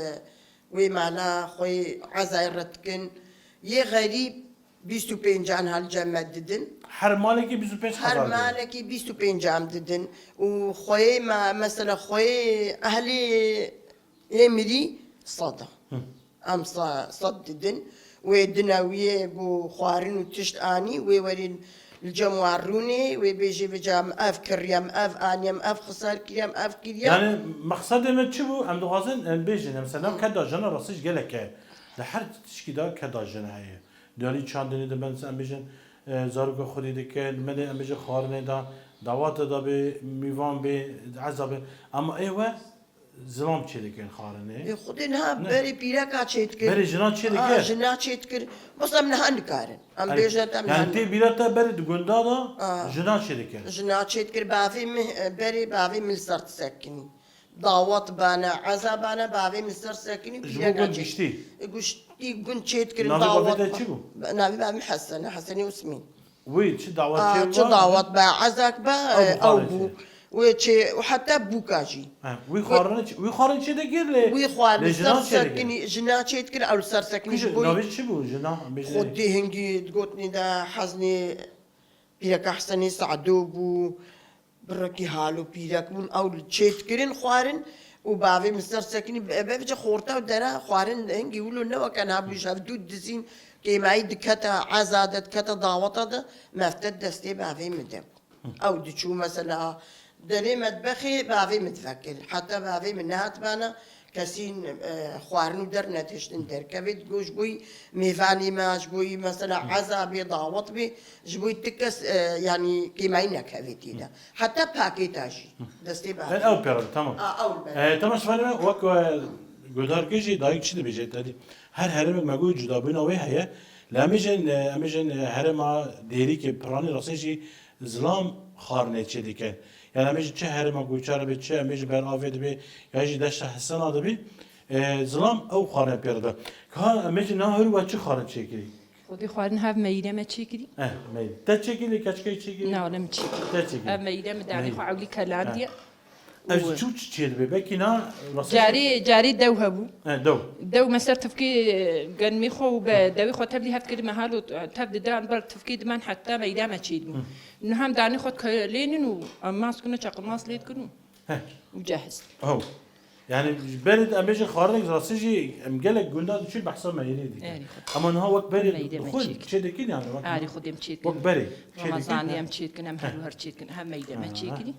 wê mala xwe yê ezayê re dikin. Yê xerîb bîst û pêncan ha li cem me didin. Her malekî bîst û pênc hezar Her malekî bîst û pêncan didin. Û xweyê me, mesela xweyê ehlê yê mirî sed a. Em sa-, sed didin. Wê dinewiyê bo xwarin û tişt anî, wê werî li cem wan rûnê, wê bêjê vêca em ev kiriyem, ev aniyem, ev xisar kiriyem, ev kiriyem. Yani mexsedê me çi bû? Em dixwazin em bêjin, em selam keda jina rastî ji gelek e. Li her tişkî de keda jina heye. Diyalî çandinê de ben em bêjin, e, zaroka xwedî dikin, me de em bêjin xwarinê de, dawata da bê, mîvan bê, eza bê. Ama ê we zilam çêdikin xwarinê. Ê, Xwedê niha Ne? berê pîreka çêdikir. Berê jina çêdikir. Aa, jina çêdikir. Bes em niha nikarin. Em Ay, bêjin em yani niha tê bîra te berê di gunda da Aa. jina çêdikir. Jina çêdikir, bavê min, berê bavê min li ser disekinî. Dawet bane, eza bane, bavê min ser sekinî, Ji bo pîreka gund çê- giştî? Giştî gund çêdikirin, Navê bavê dawet te ba- çi bû? Navê bavê min Hesen e, Hesenê Usmîn. Wî çi dawet Aa, çi çêbû? Dawet be, ezak be, Ew e, ew bû. Wê çê, û heta bûka jî. He, wî xwarin çi, wî xwarin çi de gir lê? Wî xwarin lê jinan ser çi de gir? Sekinî, jina çê dikir, ew li ser sekinî Kî ji ji, boyî. Navê çi bû jina? Bêjin. Xwedî hingî digotinî de heznê pîreka Hesenê Sado bû, birekî halo pîrek bûn, ew li çê dikirin xwarin û bavê min ser sekinî, be-, bevce xorta û dera xwarin hingî wilo ne weke niha bû ji hev dû dizîn, kêmayî dikete eza de, dikete daweta de, mefte destê bavê min de. Ew diçû mesela derê medbexê bavê min divekir. Heta bavê min nehatibana kesî, e, xwarin û der nedihiştin derkevê, digo ji bo yî mêvanê me, ji bo yî mesela eza bê, dawet bê, ji bo yî ti kes, e, yanî kêmayî nekevê tê de. Heta pakêta jî destê bavê. Ew pêre, tamam. A, ew be. E, tamam, şifanê me wek, e, guhdarkê jî dayik çi dibêje, te dî. Her herêmek me got cudabûna wê heye. Lê em bêjin, e, em bêjin, e, herêma Dêrikê Piranî rastî jî zilam xwarinê çêdikin. Yani em bêjin çi herêma Guçara be, çi em bêjin ber avê dibe, ya jî deşta Hesena dibe, e, zilam ew xwarinê pê re dibe. Ka em bêjin niha hûr we çi xwarin çêkirî? Xwedî xwarin hev meyîre me çêkirî. Eh, meyîre. Te çêkirî, keçikê çêkirî? Na, ne min çêkirî. Te çêkirî. Ev meyîre min danî Meyîre. Xwe ewlî kelandiye. Ev û çû çi çê dibe? Belkî na rastî Carê, carê dew hebû. He, dew. Dew me ser tifkê, e, genmê xwe û be dewê xwe tevlî hev kirî me halo, e, tev didan ber tifkê dimen heta meyda me çê dibû. Hı. Niha em danî xwe dikelênin û em mas kine çaqilmas lê dikin û He. û cehiz. Ew. Yani ji berê de em bêjin xwarinek rastî jî em gelek gunda diçin behsa meyîrê dikin. Erê xwe. Ama niha wek berê Meyde me dixwin çêkir. Çê dikin yani wek Erê xwe dem çêkir. Wek berê. Çê dikin, Ramazanê he. Em çêkir, em her her çêkir. Hem meyde me Ha. çêkirî.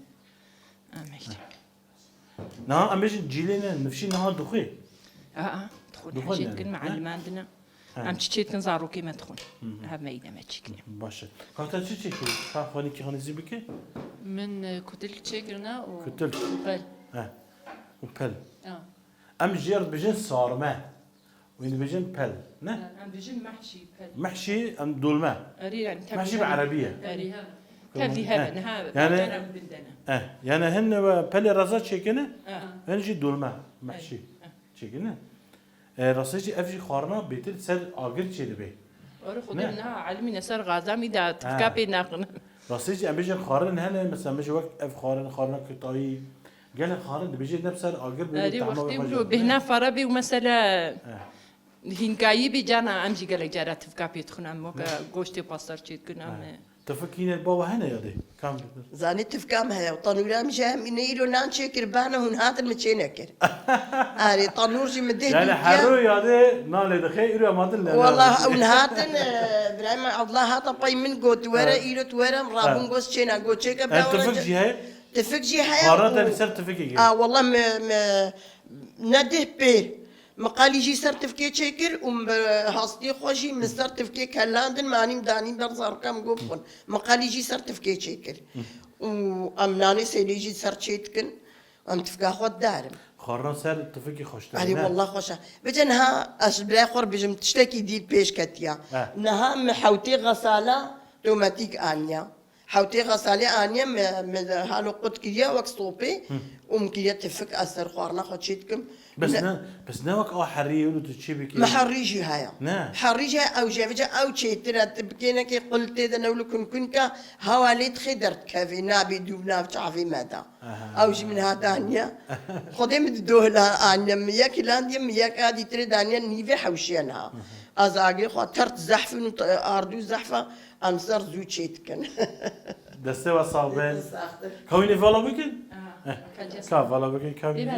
Em meyde. Niha em bêjin cîlê ne, nifşî niha dixwê. Aa, dixwin, Dixwin her çê yani, dikin, he? Mealiman dine. He. Em çi çê dikin, zarokê me dixwin. Hı hı. Hev meyde me çêkin. Baş e. Ka te çi çêkirî? Ka xwe nîkî xanî zî bike? Min, e, kutil çêkirine û Kutil. û pel. He. Û pel. Ya. Em jê re dibêjin sarme. Wî dibêjin pel, ne? Em dibêjin mehşî, pel. Mehşî, em dolme. Erê, yani, Mehşî bi erebî ye. Erê. Tevlî hebe, He. niha Yani, bacaran bindene. eh, yani hin we pelê reza çêkine, Ha. hin jî dolme, mehşî Eh, eh. çêkine. E, rastî jî ev jî xwarina bêtir ser agir çêdibe. Ora xwe Ne? dem niha elimîne ser gaza mî da tifka Ha. pê naqine. Rastî jî em bêjin xwarin hene, mesela min jî wek ev xwarin, xwarina kitayî, gelek xwarin dibêjin ne bi ser agir bê, Erê, tahma wextê wê wilo xwe bêhna fara bê û mesela Eh. hînkayî bê cana em jî gelek cara tifka pê dixwin, em weke Eh. goştê pastar çê dikin, em, Eh. eh. Tifik yine bawa hene ya dê? Kam? Zanî tifka me heye, tanûra min jî hem îne îro nan çêkir, bana hûn hatin min çê nekir. Erê, tanûr jî min deh Yani dûkiya. Hero ya dê nan lê dixe, îro em hatin lê Wallah, hûn hatin, e, Birayê me Abdullah hata pey min got, were, Ha. îro tu were, rabûn Ha. gost çêna, got çêke, E, bira were tifik ce-, jî heye? Tifik jî heye Xwarina û te li ser tifikê gir. A, wallah, me, me, ne deh pê. Min qalî jî ser tifkê çêkir û min bi hastiyê xwe jî min ser tifkê kelandin, min anî min danî ber zarokam got bixwin. Min qalî jî ser tifkê çêkir. Û em nanê sêlê jî ser çê dikin. Em tifka xwe didarin. Xwarina ser tifikê xweştir e, Erê, ne? Wallah xweş e. Bice niha ez ji birayê xwe re bijim tiştekî dî pêş ketiya. He. Niha min hewtê xesala tomatîk aniya. Hewtê xesalê aniye me, me halo qut kiriye wek stopê Hı. û min kiriye tifik ez ser xwarina xwe çê dikim. Bes ne, bes ne wek a herî û tu çi bikî? Me herî jî heye. Ne. Herî jî ew jî, vêca ew çêtir e, tu bikênekê qul tê de newlu kunkunka, hewa lê dixê derdikevê, nabê dû nav çavê me de. Aha. Ew jî min ha daniye. Xwedê min di doh la aniye, min yek hilandiye, min yek a dîtirê daniye, nîvê hewşiye niha. Aha. Ez agê xwe tert zehf in û t-, ardû zehf e, em ser zû çê dikin. Destê we sax be. Destê sax be. Ka wî nê vala bikin? Aha. Heh. Ka vala bikin, ka wî nê? Heh.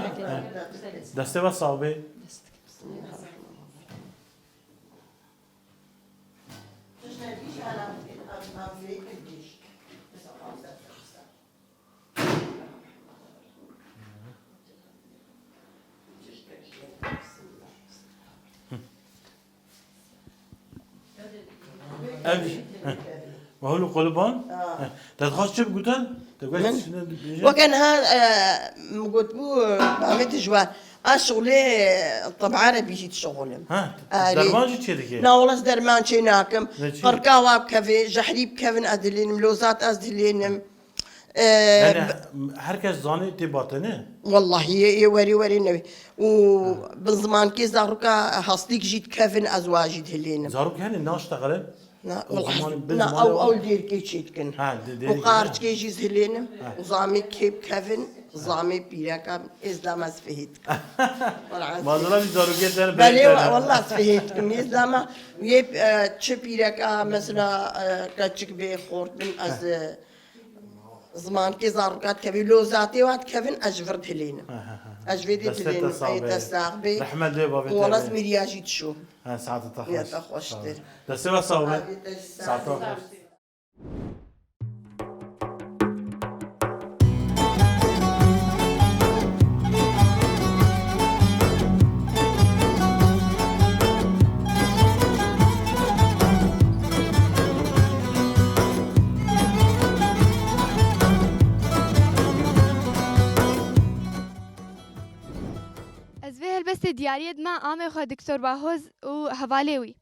Destê we sax be. Ev, heh. Wahul û Qoliban? Ha. Heh. Te dixwest çi bigute? Te dixwest Min? Çi bêje? Weke niha, e, min gotibû, e, Ahmet ji wan, ez şixulê, e, tebare bî jî dişixulim. Ha, Arê. Derman jî çê dike? Na, wela ez derman çê nakim. Ne çi? Qirka wa bikeve, jehrî bikevin ez dilênim, lozat ez dilênim. E, Yani, bi- herkes zanê tê batene? Wellahî, yê, yê werê werê newê. Û Ha. bi zimankê zaroka hastîk jî dikevin, ez wa jî dilênim. Zarok hene naştexile? Na, O wela zaman haz-, bin na, zaman ew, o- ew dêrkê çê dikin. Ha, de-, Û dêrkê, qarçikê ha. Jî zilênim. Ha. Û zamê kê bikevin, zamê pîreka êzlama ez fihê dikim. Wela ez Mazra bir zarokê sen Belê, beytene. Wela ez fihê dikim. Êzlama yê, e, çi pîreka, mesela, e, keçik bê xort bin, ez, Ha. e, zimankê zaroka dikevî, lozatê wa dikevin, ez ji vir dilênim. Ha, ha, ha. Ez ji vê dê Destê te dilênim. Ey, sax be. Dest sax bê. Rehmet lê bavê te Wela be. Mirya jî dişo. Ha, saete te xweş. Ya te xweştir. Sağ ol. Destê we sax be. Abi, te sağ Saete ol. Xweş. Ez vê helbestê diyariyê dime amê xwe Doktor Bahoz û hevalê wî.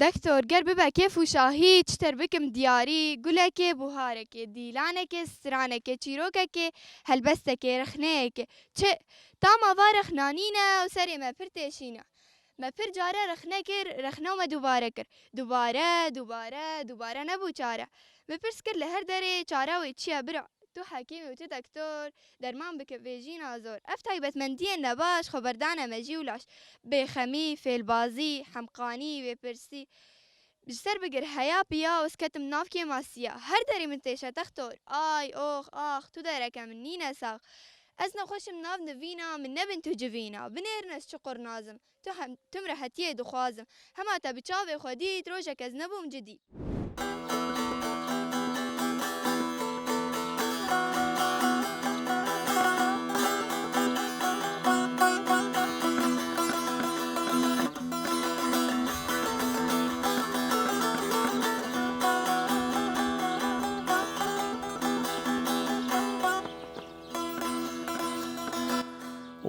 Doktor, ger bibe kêf û şahî, çi ter bikim diyarî, gulekê, buharekê, dîlanekê, stranekê, çîrokekê, helbestekê, rexneyekê. Çi? Tama va rexna nîne û serê me pir têşîne. Me pir care rexne kir, rexna me dubare kir. Dubare, dubare, dubare nebû çare. Me pirs kir li her derê çara wê çi ye bira? Tu hekîm û tu doktor, derman bike vê jîna zor. Ev taybetmendiyên nebaş xwe berdane mejî û laş. Bêxemî, fêlbazî, hemqanî, vêpirsî. Ji ser bigir heya piya û ez ketim nav kêmasiya. Her derê min têşe textor. Ay, ox, ax, tu dereke min nîne sax. Ez nexweşim nav nivîna, min nebin tu civîna. Binêrin ez çiqur nazim. Tu hem, tu min rehetiyê dixwazim. Hema te bi çavê xwe dît, rojek ez nebûm cidî.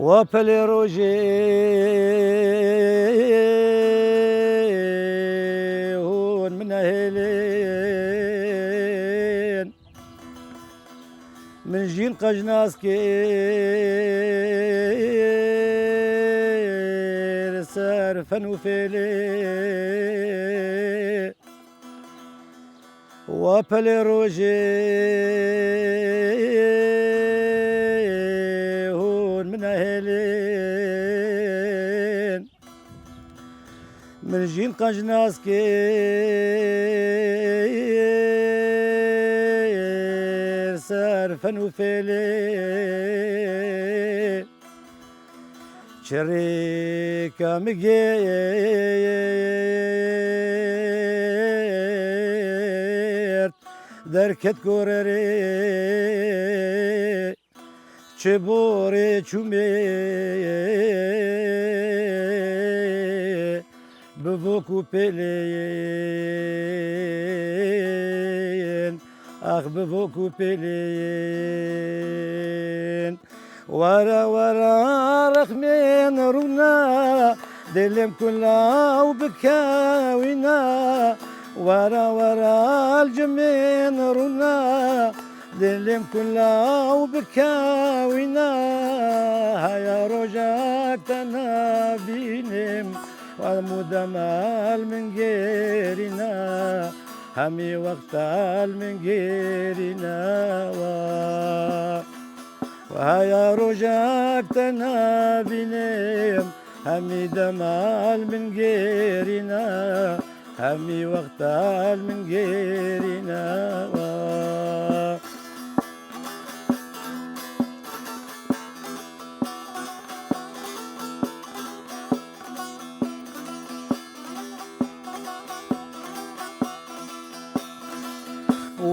Wa pelê rojê hûn min nehêlên. Min jîn qej nas kir ser fen û fêlê. Wa pelê rojê hûn min nehêlên. Min jîn qenc nas kir ser fen û fêlê. Çirêka min girt derket gorerê. Çi borê çûmê bi vok û pêlên, ax bi vok û pêlên. Were were rexmên rûna, dê lêm kulaw bikewîna. Were were cimên rûna, Dilim kulaw bikewîna, heya rojek te nabînim, hemû demel min gêrîna, hemî wextel min gêrîna wa. Heya rojek te nabînim, hemî demel min gêrîna, hemî wextel min gêrîna wa.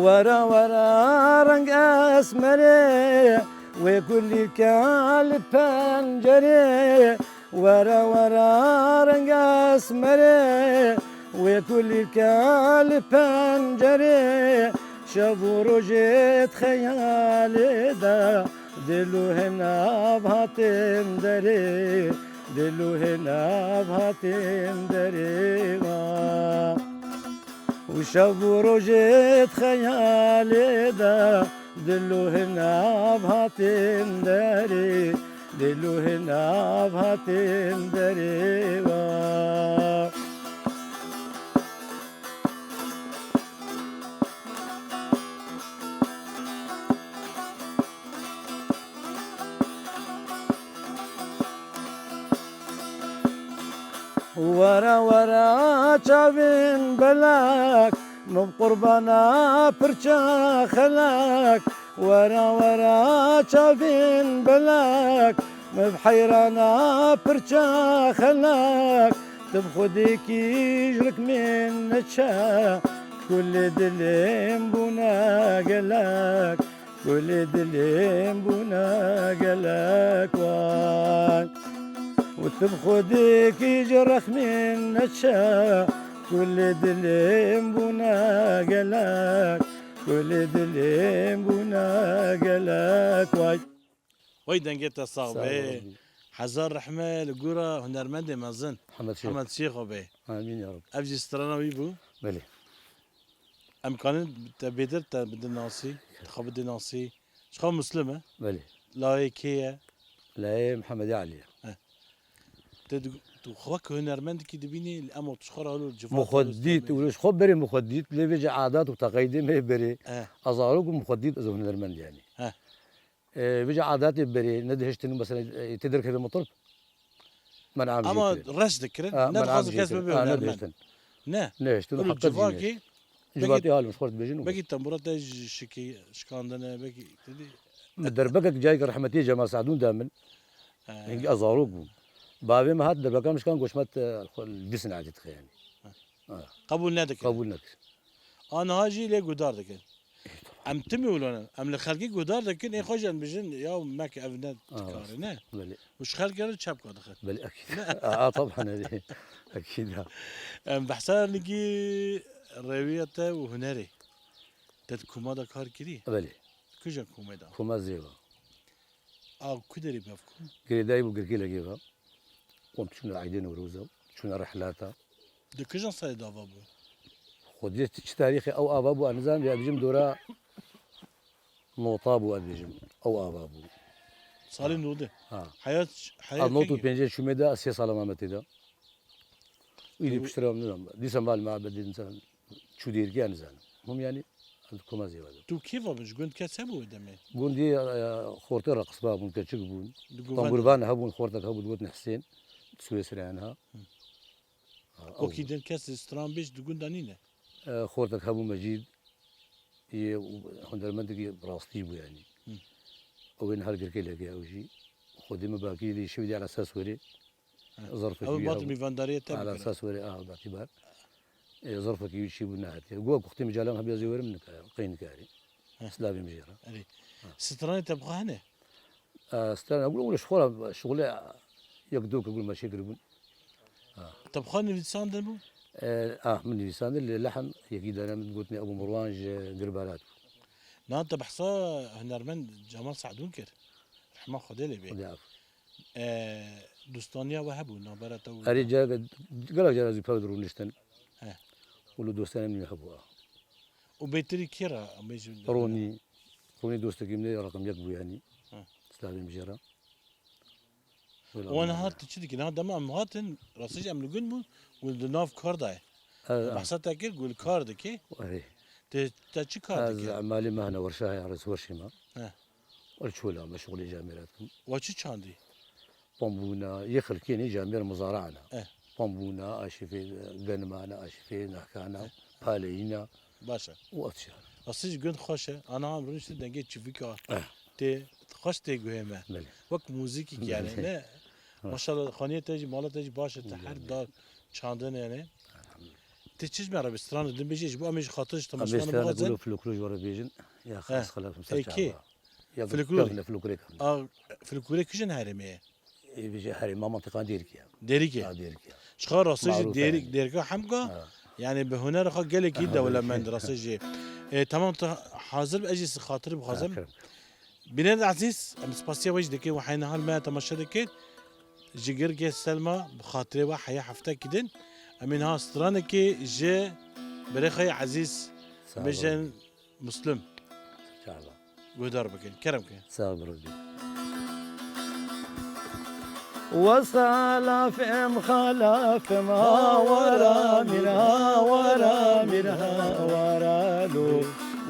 Wera wera reng esmerê, wê kulîlke li pencerê. Wera wera reng esmerê, wê kulîlke li pencerê. Şev û rojê di xeyalê de, dil û hinav hatin derê, dil û hinav hatin derê wa. Û şev û rojê di xeyalê de, dil û hinav hatin derê, dil û hinav hatin derê wa. Were were çavên belek, min bi qurbana pirça xelek. Were were çavên belek, min bi heyrana pirça xelek. Tu bi xwedêkî ji rik min neçe, kulê dilêm bûne gelek. Kulê dilêm bûne gelek way. Û tu bi xwedêkî ji rexmên neçe. Kulê dilêm bûne gelek. Kulê dilêm bûne gelek way. Wey dengê te sax be. Sağ ol. Hezar rehme li gora hunermendê mezin. Hemed Şêx. Hemed Şêxo be. Amîn ya Rab. Ev jî strana wî bû. Belê. Em kanin te bêtir te bidin nasî, te xwe bidin nasî. Ji xwe Muslim e? Belê. Lawê kê ye? Lawê Mihemedê Elî ye. He. Te di, tu xwe wek hunermendekî dibînî, li ema tu ji xwe re halo civata Muxwe dît, û ji xwe berê muxwe dît, lê vêce adat û teqeydê me berê. He. Ez zarok û muxwe dît, ez hunermend yanî. He. E, vêca adatê berê, nedihiştin, mesela, e, tê derkeve mitirb. Men'am jê kirin. Ama reş dikirin, ha, ne dixwazin kes bibe hunermend. Ha, nedihiştin. Ne. Nehiştin, û heqet jî civakê, nehiştin. Civakê halim ji xwe dibêjin û belkî tembûra te ji şikî şikandine, belkî te dî. Min derbekek cayek rehmetî Cemal Sadûn da min. He. Hingî ez zarok bûm. Bavê min hat derbeka min şikan, goşmet, e, xwe li vî sinetê dixe yanî. He. Ha. Qebûl nedikirin. Qebûl nekirin. A niha jî lê guhdar dikin. Em timî wilo ne. Em li xelkê guhdar dikin, ê xwe jî em bijin, ya mek ev ne dikare ne. Belê. Û ji xelkê re çepka dixin. Belê, ekîd. Ne? A, a, taban erê. Ekîd ha. Em behsa nikî rêwiya te û hunerê. Te di koma de kar kirî? Belê. Kuja komê de? Koma Zêva. A ku derê bevku? Girêdayî bû girkê legê ve. Wan çûne eydê Newroza, çûne rehlata. Di kijan serê de ava bû? Xwediyê çi tarîxê ew ava bû, ez nizanim, ya bijim dora nota bû, ez bijim. Ew ava bû. Salê nodê. Ha. Heya, heya Ez not û pêncê çûmê de, ez sê sala mame tê de. Îdî piştre em nizanim. Dîsa mal mabedê nizanim. Çû dêrgî ez nizanim. Hûm yanî, ez koma zêwa de. Tu kê ve bi ji gund kes hebû wê demê? Gundî, e, xortê re qisba bûn, keçik bûn. Di govend Tamburvan hebûn, xortek hebû, digotin Hisên. Swêsreyan ha. Hı. Ha, ew Wekî bûn. Din kes stran bêj di gunda nîne? E, xortek hebû Mecîd. Yê û hunermendekî rastî bû yanî. Hı. Ew ên her girkê lege ew jî. Xwedê min bakî lê şevî dî ala ses werê. He. Zarfekî Ew wî bat hebû. Mîvandariyê te Ala bikire. Ses werê, a, batî bar. E, zarfekî wî çî bû nehatiye. Gowa kuxtê min calan hebiya zê werim nikare, qey nikare. He. Silavê min jê re. Erê. Ha. Stranê te bi xwe hene? E, strana gul, gul ji xwe re, şixulê yek do ke gul me çê kiribûn. Ha. Te bi xwe nivîsandin bû? E, ah, min nivîsandin, lê lehn yekî dane min gotinê Ebû Mirwan ji Girbarat bû. Na te behsa hunermend Cemal Sadûn kir. Rehma Xwedê lê bê. Xwedê af. E, dostaniya we hebû, navbera te û Erê, cara, gelek cara zî pev dirûniştin. He. Û li dostaniya min hebû, a. Û bêtirî kê re, em bêjin? Ronî. Tonê dostekî min ê reqem yek bû yanî. Hı. Slavê min jê re. Wela Wan min hat ya. Ti çi dikî? Niha dema em hatin, rastî jî em li gund bûn, û di nav kar de ye. Evet, evet. Behsa te kir, ku li kar dikî. Erê. Te, te çi kar dikî? Ez emalê me hene werşa heye, rêz werşî me. He. Wel çola me şixulê camêra dikim. Wa çi çandî? Pambûna, yê xelkê ne, camêr muzara ne. Eh. Pambûna, aşîfê, genimana, aşîfê, nahkana, eh, paleyîna. Baş e. Û ev çi? Rastî jî gund xweş e. Ana em rûniştin dengê çivîka. Eh. Tê, xweş tê guhê me. Belê. Wek muzîkî yani, belê, ne? Ha. Maşallah, xaniyê te jî, mala te jî baş e, te her, belê, dar çandin yani. Elhamdulillah. Tê çi ji me re bê, strana din bêjî, ji bo em ê ji xatir ji temaşevanan bixwazin. Em ê strana folklor ji we re bêjin. Ya, he, xas xelef, ê kê? Ya, folklor. Folklor, folklorê kam. A, folklorê kîjan herêmê ye? Ê, bêje herêma mentiqa Dêrikê ye. Dêrikê. Ha, Dêrikê ye. Çiqa rastî jî marûf e Dêrik, yani. Dêrika hemka, ha, yani bi hunera xwe gelekî, ha, dewlemend, rastî jî. E, tamam, tu hazir be, ez jî xatir bixwazim. Ha, kerem. Bîner ezîz, em spasiya we jî dikin, we heyna hal me temaşe dikir. Ji girgê Selma bi xatirê we heya heftekî din. Em ê niha stranekê ji birê xwe yê ezîz, sağ ol, bêjin Muslim. Sağ ol. Guhdar bikin. Kerem ke. Sağ ol, Rabbi. Wez xelefim, xelefim, hawara mîr, hawara mîr, hawara lo.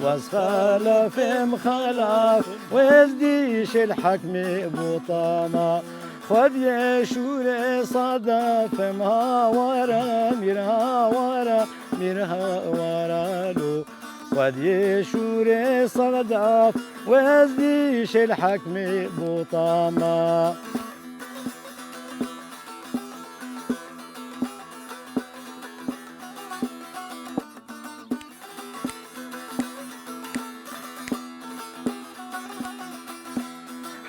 Wez xelefim, xelef, wez dîşil hekmê botama. Xwediyê şûrê sedefim, hawara mîr, hawara mîr, hawara lo. Xwediyê şûrê sedef, wez dîşil hekmê botama.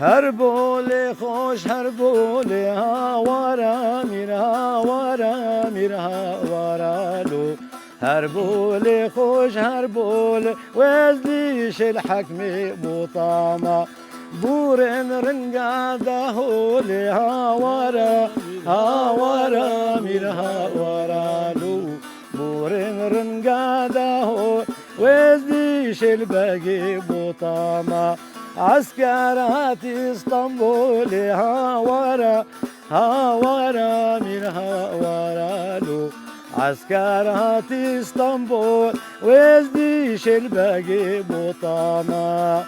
Her bolê xweş, her bolê hawara mîr, hawara mîr, hawara lo. Her bolê xweş, her bolê wez dîşil hekmê botama. Bûrin ringa de holê hawara, hawara mîr, hawara lo. Bûrin ringa de hol, wez dîşil begê botama. Esker hatî Stenbolê hawara, hawara mîr, hawara lo. Esker hatî Stenbol, wez dîşil begê botama.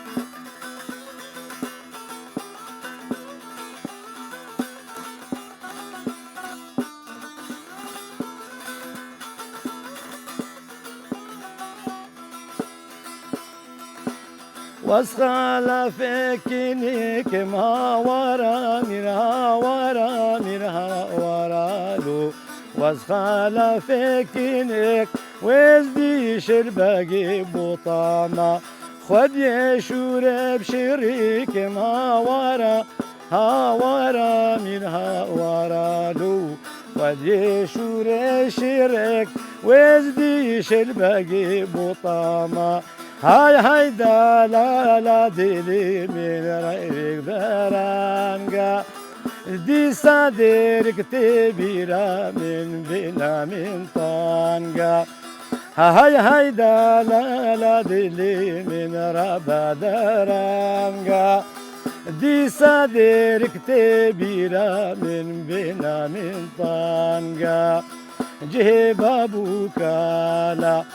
Wez xelefê kînikim hawara mîr, hawara mîr, hawara lo. Wez xelefê kînik, wez dîşil begê botama. Xwediyê şûrê bi şirîkim hawara, hawara mîr, hawara lo. Xwediyê şûrê şirek, wez dîşil begê botama. Hay hay da la la dilê min reyvek beranga. Dîsa Dêrik tê bîra min, bêna min tanga. Hay hay da la la dilê min raba deranga. Dîsa Dêrik tê bîra min, bêna min tanga. Cihê bab û kala,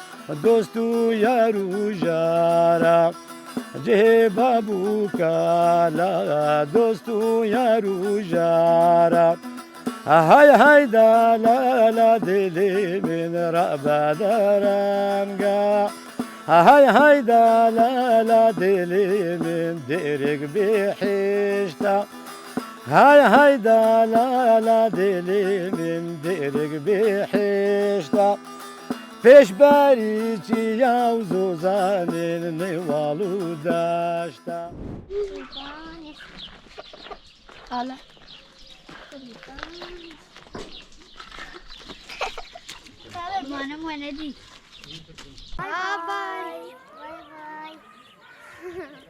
dost û yar û jara. Cihê bab û kala, dost û yar û jara. Hay hay da la la dilê min raba deranga. Hay hay da la la dilê min Dêrik bihişta. Hay hay da la la dilê min Dêrik bihişta. Pêşberî çiya û zozanên nêwal û daşta. Ala. Mane mane dî. Bye bye. Bye bye.